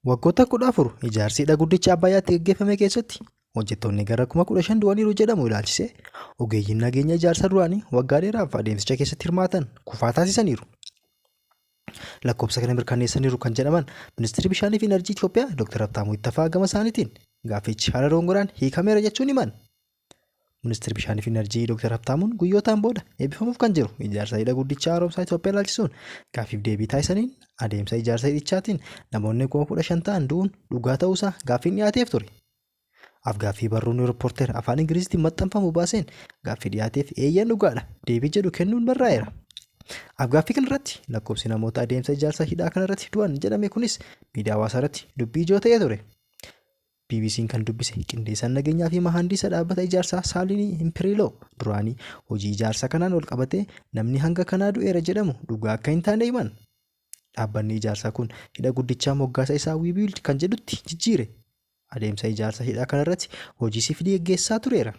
Waggoota 14 ijaarsi hidha guddicha Abbayyaatti gaggeeffame keessatti hojjettoonni gara 15,000 du'aniiru jedhamu ilaalchisee ogeeyyiin nageenya ijaarsa duraanii waggaa dheeraaf adeemsicha keessatti hirmaatan kufaa taasisaniiru. Lakkoofsa kana mirkaneessaniiru kan jedhaman Ministeerri Bishaanii fi Inarjii Itoophiyaa Dr. Habtaamuu Ittafaa gama isaaniitiin gaaffichi haala dogongoraan hiikameera jechuun himan. Ministeerri Bishaanii fi Inarjii Dr. Habtaamuun guyyootaan booda eebbifamuuf kan jiru ijaarsa hidha guddicha haaromsaa Itoophiyaa ilaalchisuun gaaffiif deebii taasisaniin adeemsa ijaarsa hidhichaatiin namoonni 15,000 ta'an du'uun dhugaa ta'uusaa gaaffiin dhiyaateef ture. Afgaaffii barruun Riippoorter afaan Ingiliziitiin maxxanfamu baaseen gaaffii dhiyaateef eeyyeen dhugaadha deebii jedhu kennuun barraa'eera. Afgaaffii kanarratti lakkoofsi namoota adeemsa ijaarsa hidhaa kanarratti du'an jedhame kunis miidiyaa hawaasaa irratti dubbii ijoo ta'ee ture. BBC'n kan dubbise qindeessaan nageenyaa fi mahaandiisa dhaabbata ijaarsaa Saalinii Impiriiloo duraanii hojii ijaarsa kanaan wal qabatee namni hanga kanaa du'eera jedhamu dhugaa akka hin taane himan. Dhaabbanni ijaarsaa kun hidha guddichaa moggaasa isaa Webuild kan jedhutti jijjiire. Adeemsa ijaarsa hidhaa kanarratti hojii siviilii gaggeessaa tureera.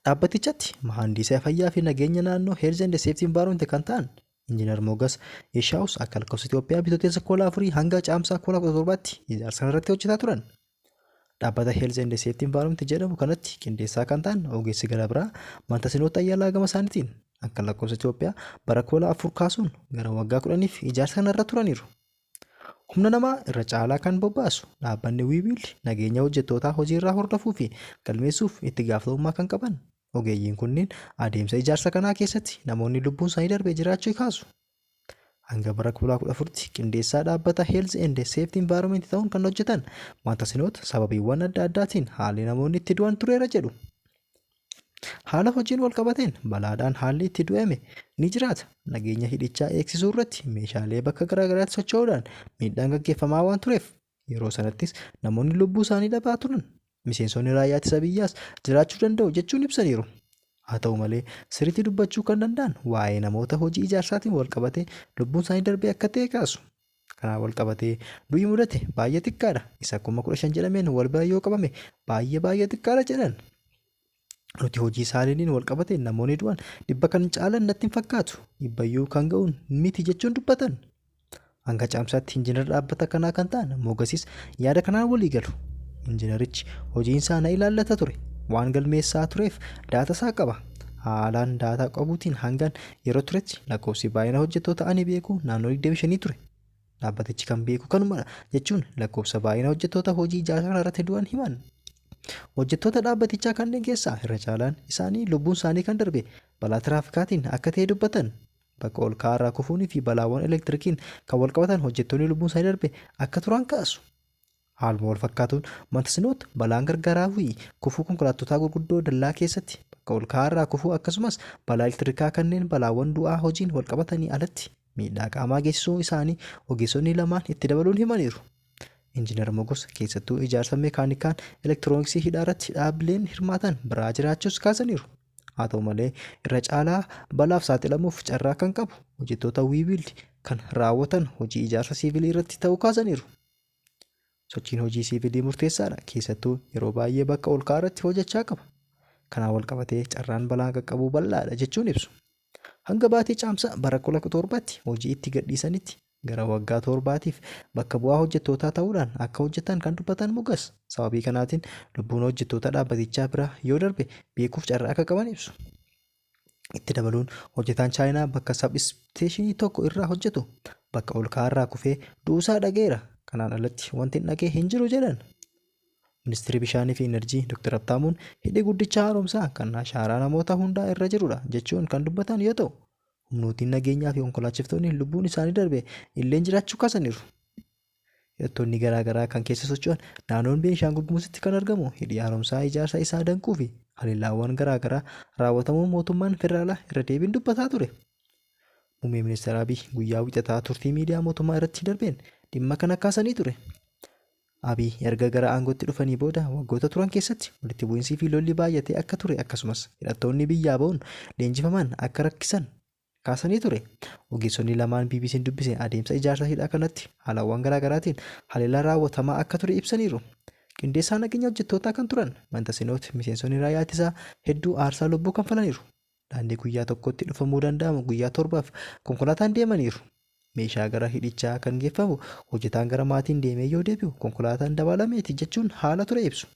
Dhaabbatichatti mahaandiisa fayyaa fi nageenya naannoo Health and Safety Environment kan ta'an Injiinar Mogas Yeshaawus akka lakkoofsa Itoophiyaa bitootessa 2004 hanga caamsaa 2017tti ijaarsa kanarratti hojjetaa turan. Dhaabbata Health and Safety Environment jedhamu kanatti qindeessaa kan ta'an ogeessi gara biraa Mantasinoota Ayyalaa gama isaaniitiin akka lakkoofsa Itoophiyaa bara 2004 kaasuun gara waggaa 10f ijaarsa kanarra turaniiru. Humna namaa irra caalaa kan bobbaasu dhaabbanni Webuild nageenya hojjettootaa hojiirraa hordofuu fi galmeessuuf itti gaafatamummaa kan qaban ogeeyyiin kunneen adeemsa ijaarsa kanaa keessatti namoonni lubbuun isaanii darbee jiraachuu kaasu. Hanga bara 2014tti qindeessaa dhaabbata Health and Safety Environment ta'uun kan hojjetan Mantasinoota sababiiwwan adda addaatiin haalli namoonni itti du'an tureera jedhu. Haala hojiin wal qabateen balaadhaan haalli itti du'ame ni jiraata. Nageenya hidhichaa eegsisuu irratti meeshaalee bakka garaagaraatti socho'uudhaan miidhaan gaggeeffamaa waan tureef yeroo sanattis namoonni lubbuu isaanii dhabaa turan. Miseensonni raayyaa ittisa biyyaas jiraachuu danda'u jechuun ibsaniiru. Haa ta'u malee sirriitti dubbachuu kan danda'an waa'ee namoota hojii ijaarsaatiin wal qabatee lubbuun isaanii darbee akka ta'e kaasu. Kanaan wal qabatee du'i mudate baay'ee xiqqaadha. Isa 15,000 jedhameen wal bira yoo qabame baay'ee baay'ee xiqqaadha jedhan. Nuti hojii saaliiniin wal qabate namoonni du'an 100 kan caalan natti hin fakkaatu. Dhibbayyuu kan ga'uun miti jechuun dubbatan. Hanga caamsaatti injiinara dhaabbata kanaa kan ta'an Mogasis yaada kanaan walii galu. Injiinarichi hojiin isaa na ilaallata ture. Waan galmeessaa tureef daataa isaa qaba. Haalaan daataa qabuutiin hangan yeroo turetti lakkoofsi baay'ina hojjettoota ani beeku naannoo 25 ture. Dhaabbatichi kan beeku kanumadha jechuun lakkoofsa baay'ina hojjettoota hojii ijaarsa kanarratti du'an himan. Hojjettoota dhaabbatichaa kanneen keessaa irra caalaan isaanii lubbuun isaanii kan darbe balaa tiraafikaatiin akka ta'e dubbatan. Bakka ol ka'aarraa kufuunii fi balaawwan elektirikiin kan wal qabatan hojjettoonni lubbuun isaanii darbe akka turan kaasu. Haaluma wal fakkaatuun Mantasinoot balaan gargaaraa fi kufuu konkolaattotaa gurguddoo dallaa keessatti bakka ol ka'aarraa kufuu akkasumas balaa elektirikaa kanneen balaawwan du'aa hojiin wal qabatanii alatti miidhaa qaamaa geessisuu isaanii ogeessonni lamaan itti dabaluun himaniiru. Injiinar Mogos keessattuu ijaarsa meekaanikaan elektirooniksii hidhaa irratti dhaabbileen hirmaatan biraa jiraachuus kaasaniiru. Haa ta'u malee irra caalaa balaaf saaxilamuuf carraa kan qabu hojjettoota Webuild kan raawwatan hojii ijaarsa siivilii irratti ta'uu kaasaniiru. Sochiin hojii siivilii murteessaadha. Keessattuu yeroo baay'ee bakka ol ka'aa irratti hojjechaa qaba. Kanaan wal qabatee carraan balaa qaqqabuu bal'aadha jechuun ibsu. Hanga baatii caamsaa bara 2017tti hojii itti gadhiisanitti gara waggaa 7tiif bakka bu'aa hojjettootaa ta'uudhaan akka hojjetan kan dubbatan Mogas sababii kanaatiin lubbuun hojjettoota dhaabbatichaa bira yoo darbe beekuuf carraa akka qaban ibsu. Itti dabaluun hojjetaan Chaayinaa bakka sab-isteeshinii tokko irraa hojjetu bakka ol ka'aarraa kufee du'uusaa dhaga'eera. Kanaan alatti wanti hin dhaga'e hin jiru jedhan. Ministeerri Bishaanii fi Enerjii Dr. Habtaamuun hidhi guddicha haaromsaa kan ashaaraa namoota hundaa irra jirudha jechuun kan dubbatan yoo ta'u, humnootiin nageenyaa fi konkolaachiftoonni lubbuun isaanii darbe illeen jiraachuu kaasaniiru. Hidhattoonni garaagaraa kan keessa socho'an naannoon Beenishaangul Gumuzitti kan argamu hidhi haaromsaa ijaarsa isaa danquu fi haleellaawwan garaagaraa raawwatamuu mootummaan federaalaa irra deebiin dubbataa ture. Muummee ministeera Abiy guyyaa wiixataa turtii miidiyaa mootummaa irratti darbeen dhimma kana kaasanii ture. Abiy erga gara aangootti dhufanii booda waggoota turan keessatti walitti bu'iinsii fi lolli baay'atee akka ture akkasumas hidhattoonni biyyaa ba'uun leenjifaman akka rakkisan kaasanii ture. Ogeessonni lamaan BBC'n dubbise adeemsa ijaarsa hidhaa kanatti haalawwan garaagaraatiin haleellaan raawwatamaa akka ture ibsaniiru. Qindeessaa nageenya hojjettootaa kan turan Mantasinoot miseensonni raayyaa ittisaa hedduu aarsaa lubbuu kanfalaniiru. Daandii guyyaa tokkotti dhufamuu danda'amu guyyaa 7f konkolaataan deemaniiru. Meeshaa gara hidhichaa kan geeffamu hojjetaan gara maatiin deemee yoo deebi'u konkolaataan dabalameeti jechuun haala ture ibsu.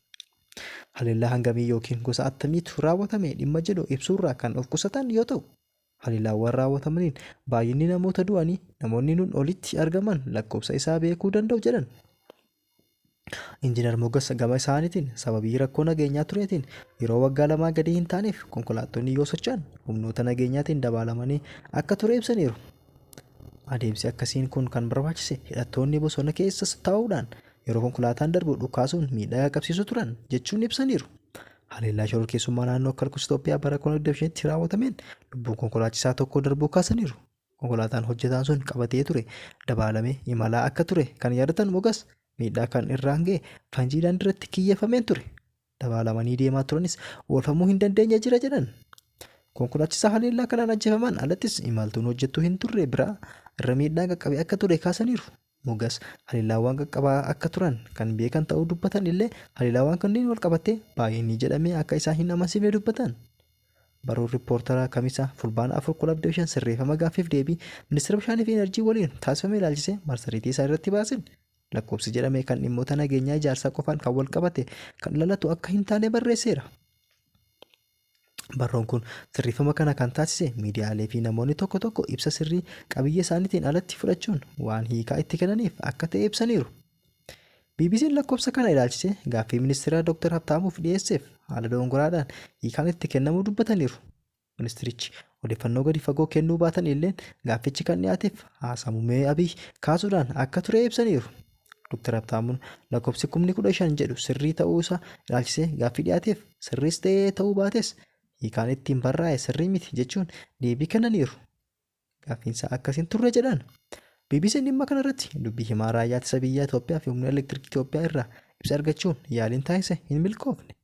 Haleellaa hangamii yookiin gosa attamiitu raawwatame dhimma jedhu ibsuurraa kan of qusatan yoo ta'u, haleellaawwan raawwatamaniin baay'inni namoota du'anii namoonni nun olitti argaman lakkoofsa isaa beekuu danda'u jedhan. Injiinar Mogas gama isaaniitiin sababii rakkoo nageenyaa tureetiin yeroo waggaa lamaa gadi hin taaneef konkolaattonni yoo socho'an humnoota nageenyaatiin dabalamanii akka ture ibsaniiru. Adeemsi akkasiin kun kan barbaachise hidhattoonni bosona keessa taa'uudhaan yeroo konkolaataan darbu dhukaasuun miidhaa qaqqabsiisu turan jechuun ibsaniiru. Haleellaa shororkeessummaa naannoo akka lakkoofsa Itoophiyaa bara 2025tti raawwatameen lubbuun konkolaachisaa tokko darbuu kaasaniiru. Konkolaataan hojjetaan sun qabatee ture dabaalamee imalaa akka ture kan yaadatan Mogas miidhaa kan irraan ga'e fanjii daandiirratti kiyyeeffameen ture. Dabaalamanii deemaa turanis oolfamuu hin dandeenye jira jedhan. Konkolaachisaa haleellaa kanaan ajjeefaman alattis imaltuun hojjettuu hin turre biraa irra miidhaan qaqqabee akka ture kaasaniiru. Mogas haleellaawwan qaqqabaa akka turan kan beekan ta'uu dubbatan illee haleellaawwan kanneen wal qabatee baay'inni jedhamee akka isaan hin amansiifne dubbatan. Baruun riippoortaraa Kamisaa Fulbaana 4 2025 sirreeffama gaaffiif deebii ministeera bishaanii fi enerjii waliin taasifame ilaalchisee marsariitii isaa irratti baasen lakkoofsi jedhame kan dhimmoota nageenyaa ijaarsaa qofaan kan wal qabate kan lalatu akka hin taane barreesseera. Barruun kun sirreeffama kana kan taasise miidiyaalee fi namoonni tokko tokko ibsa sirrii qabiyyee isaaniitiin alatti fudhachuun waan hiikaa itti kennaniif akka ta'e ibsaniiru. BBC'n lakkoofsa kana ilaalchisee gaaffii ministeera Dr. Habtaamuuf dhiyeesseef haala dogongoraadhaan hiikaan itti kennamuu dubbataniiru. Ministirichi odeeffannoo gadi fagoo kennuu baatan illeen gaaffichi kan dhiyaateef haasaa muummee Abiy kaasuudhaan akka ture ibsaniiru. Dr. Habtaamuun lakkoofsi 15,000 jedhu sirrii ta'uu isaa ilaalchisee gaaffii dhiyaateef sirriis ta'ee ta'uu baates hiikaan ittiin barraa'e sirrii miti jechuun deebii kennaniiru. Gaaffiinsaa akkasiin turre jedhan. BBC'n dhimma kanarratti dubbii himaa raayyaa ittisa biyyaa Itoophiyaa fi humna elektirikii Itoophiyaa irraa ibsa argachuun yaaliin taasise hin milkoofne.